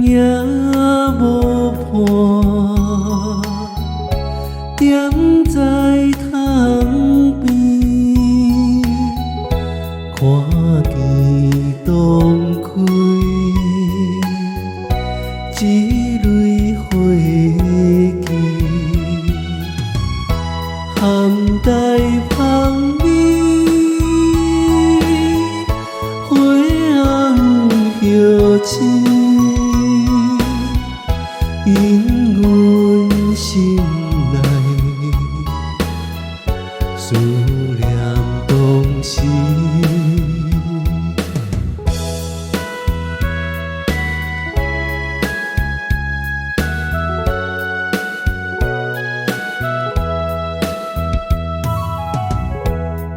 也無伴，踮在窗邊，看見當開這蕊花枝，含黛芳味，花紅葉青，引阮心內思念當時。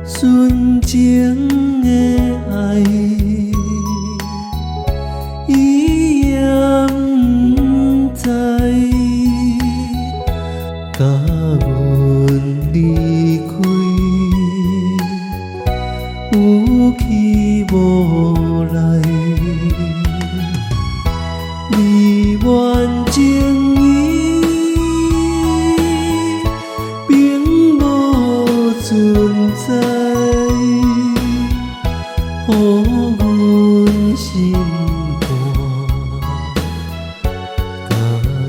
純情的愛，伊也毋知，共阮離開，有去無來，美滿情誼並無存在，予阮心肝加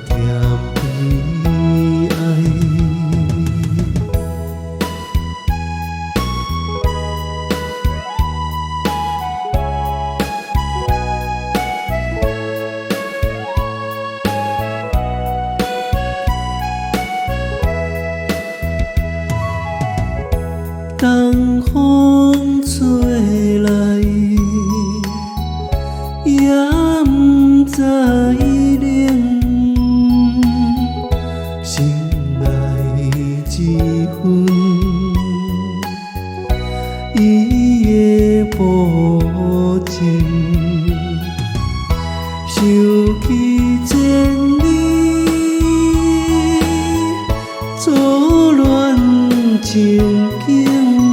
添悲哀。東風吹來，也毋知冷，心內這份伊的薄情，想起千里初戀情景。